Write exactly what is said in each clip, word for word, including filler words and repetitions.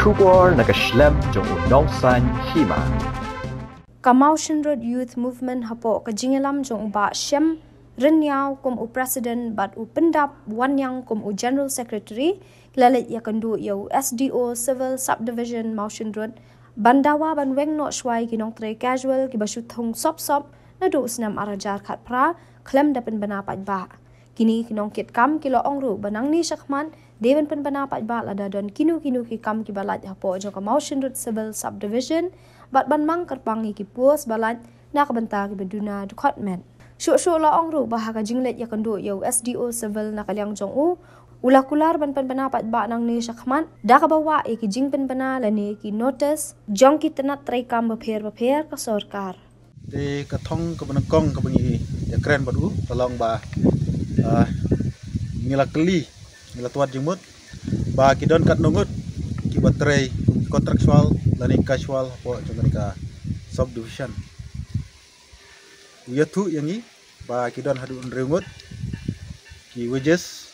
Khubor na ka shlem jong u nongsan hima. Ka Mawshynrut Youth Movement hapoh ka jingïalam jong u Bah Shem Rynniaw kum u President bad u Pyndap Wanniang kum u General Secretary, ki la leit ïakynduh ïa u S D O Civil Subdivision Mawshynrut ban dawa ban weng noh shwa ïa ki nongtrei casual kiba shu thung sop sop naduh u snem ar hajar khatphra khlem da pynbna paidbah. Kine ki nongkitkam ki la ong ruh ba nangne shakhmat dei ban pynbna paidbah lada don kino kino ki kam kiba lait hapoh jong ka Mawshynrut Civil Subdivision bad ban mang kyrpang ïa ki post ba lait na ka bynta kiba duna dkhot met. Shuh shuh la ong ruh ba ha ka jingleit ïakynduh ïa u S D O Civil na ka liang jong u, u la kular ban pynbna paidbah nangne shakhmat da kaba wah ïa ki jingpynbna lane ki notice jong ki tnat treikam bapher bapher ka sorkar. Te ka thong kaba nyngkong kaba ngi ïakren bad u ka long ba, ah, ngi la kylli, ngi la tuat jingmut ba ki don katno ngut kiba trei kum ki contractual lane casual hapoh jong kane ka subdivision. U ïathuh ïa ngi ba ki don haduh hynriew ngut ki wages.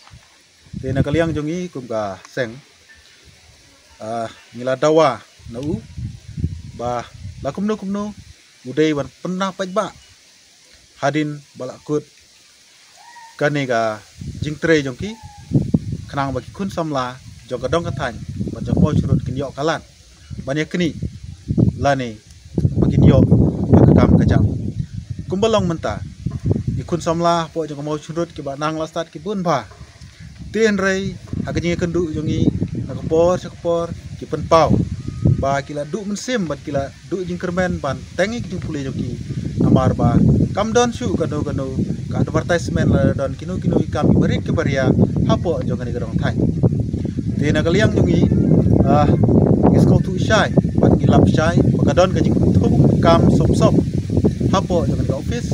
Te na ka liang jong ngi kum ka seng, ah, ngi la dawa na u ba la kumno kumno u dei ban pynbna paidbah hadien ba la kut kane ka jingtrei jong ki, khnang ba ki khun samla jong ka dong ka thaiñ bad jong ka Mawshynrut kin ïoh ka lad ban ïa knieh lane ba kin ïoh ïa ka kam ka jam. Kumba long mynta, ki khun samla hapoh jong ka Mawshynrut kiba nang la stad ki bun bha. Te hynrei ha ka jingïakynduh jong ngi na ka por sha ka por ki pynpaw ba ki la duh mynsiem bad ki la duh jingkyrmen ban teng ïa ki jingpule jong ki. Namar ba kam don shuh kano kano ka advertisement lada don kino kino ki kam kiba rit kiba ria hapoh jong kane ka dong thaiñ. Te na ka liang jong ngi, ah, ngi sngewthuh shai bad ngi lap shai ba ka don ka jingthung kam sop sop hapoh jong kane ka office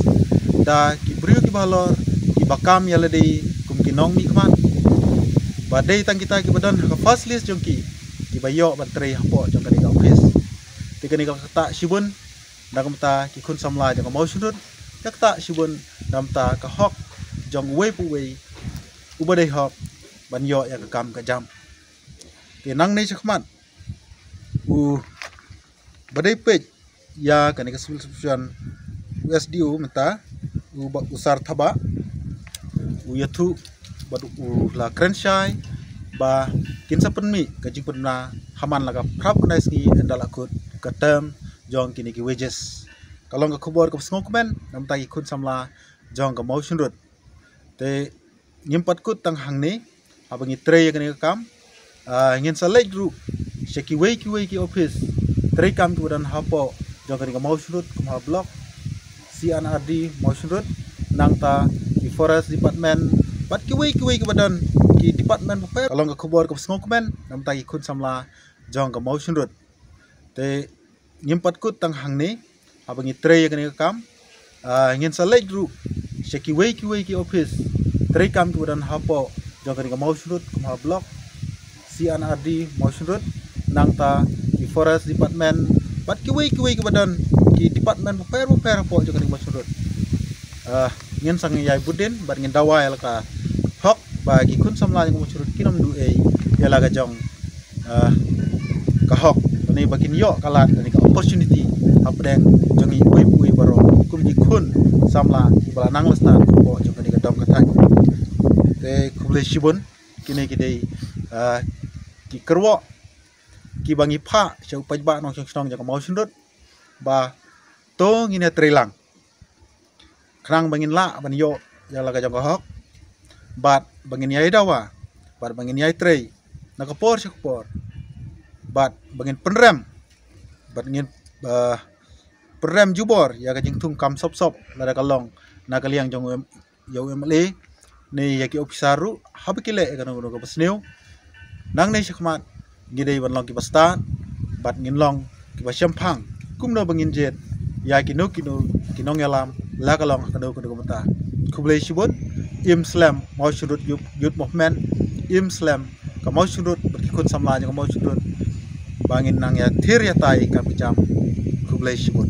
da ki briew kiba halor kiba kam ïa lade kum ki nongmihkhmat. Ba dei tang kita kiba don ha ka first list jong ki kiba ïoh ban trei hapoh jong kane ka office. Te kane ka ktah shibun na ka bynta ki khun samla jong ka Mawshynrut, ka ktah shibun na ka bynta ka hok jong uwei pa uwei uba dei hok ban ïoh ïa ka kam ka jam. Te nangne shakhmat u ba dei peit ïa kane ka civil subdivision, u S D O mynta, u ba, u Sar Thabah, u ïathuh bad u la kren shai ba kin sa pynmih ka jingpynbna ha man la ka phra phew khyndai sngi ynda la kut ka term jong kine ki wages. Ka long ka khubor kaba sngewkmen na ka bynta ki khun samla jong ka Mawshynrut. Te ngim pat kut tang hangne haba ngi trei ïa kane ka kam. Ah, ngin sa leit ruh sha kiwei kiwei ki office treikam kiba don hapoh jong kane ka Mawshynrut, kum ha block, C and R D Mawshynrut, nangta ki forest department bad kiwei kiwei kiba don ki department bapher. Ka long ka khubor kaba sngewkmen na ka bynta ki khun samla jong ka Mawshynrut. Te ngim pat kut tang hangne haba ngi trei ïa kane ka kam. Ah, ngin sa leit ruh sha kiwei kiwei ki office treikam kiba don hapoh jong kane ka Mawshynrut, kum ha block, C and R D Mawshynrut, nangta ki forest department bad kiwei kiwei kiba don ki department bapher bapher hapoh jong kane ka Mawshynrut. Ah, ngin sa ïai bud dien bad ngin dawa ïa la ka hok ba ki khun samla jong ka Mawshynrut kin ym duh ei ïa la ka jong, ah, ka hok, lane ba kin ïoh ka lad lane ka opportunity hapdeng jong ngi uwei pa uwei baroh kum ki khun samla kiba la nang la stad hapoh jong kane ka dong ka thaiñ. Te khublei shibun. Kine ki dei, ah, ki kyrwoh kiba ngi phah sha u paidbah nongshong shnong jong ka Mawshynrut ba to ngin ïa trei lang khnang ba ngin lah ban ïoh ïa la ka jong ka hok bad ba ngin ïai dawa bad ba ngin ïai trei na ka por sha ka por bad ba ngin pynrem bad ngin, ah, pynrem jubor ïa ka jingthung kam sop sop lada ka long na ka liang jong u M-, ïa u M L A ne ïa ki officer ruh haba ki leh ïa kano kano kaba sniew. Nangne shakhmat ngi dei ban long kiba stad bad ngin long kiba shemphang kumno ba ngin jied ïa kino kino ki nongïalam la ka long kano kano ka bynta. Khublei shibun. Im slem Mawshynrut Youth, Youth Movement. Im slem ka Mawshynrut bad ki khun samla jong ka Mawshynrut ba ngin nang ïa thir ïa tai kam ki jam. Khublei shibun.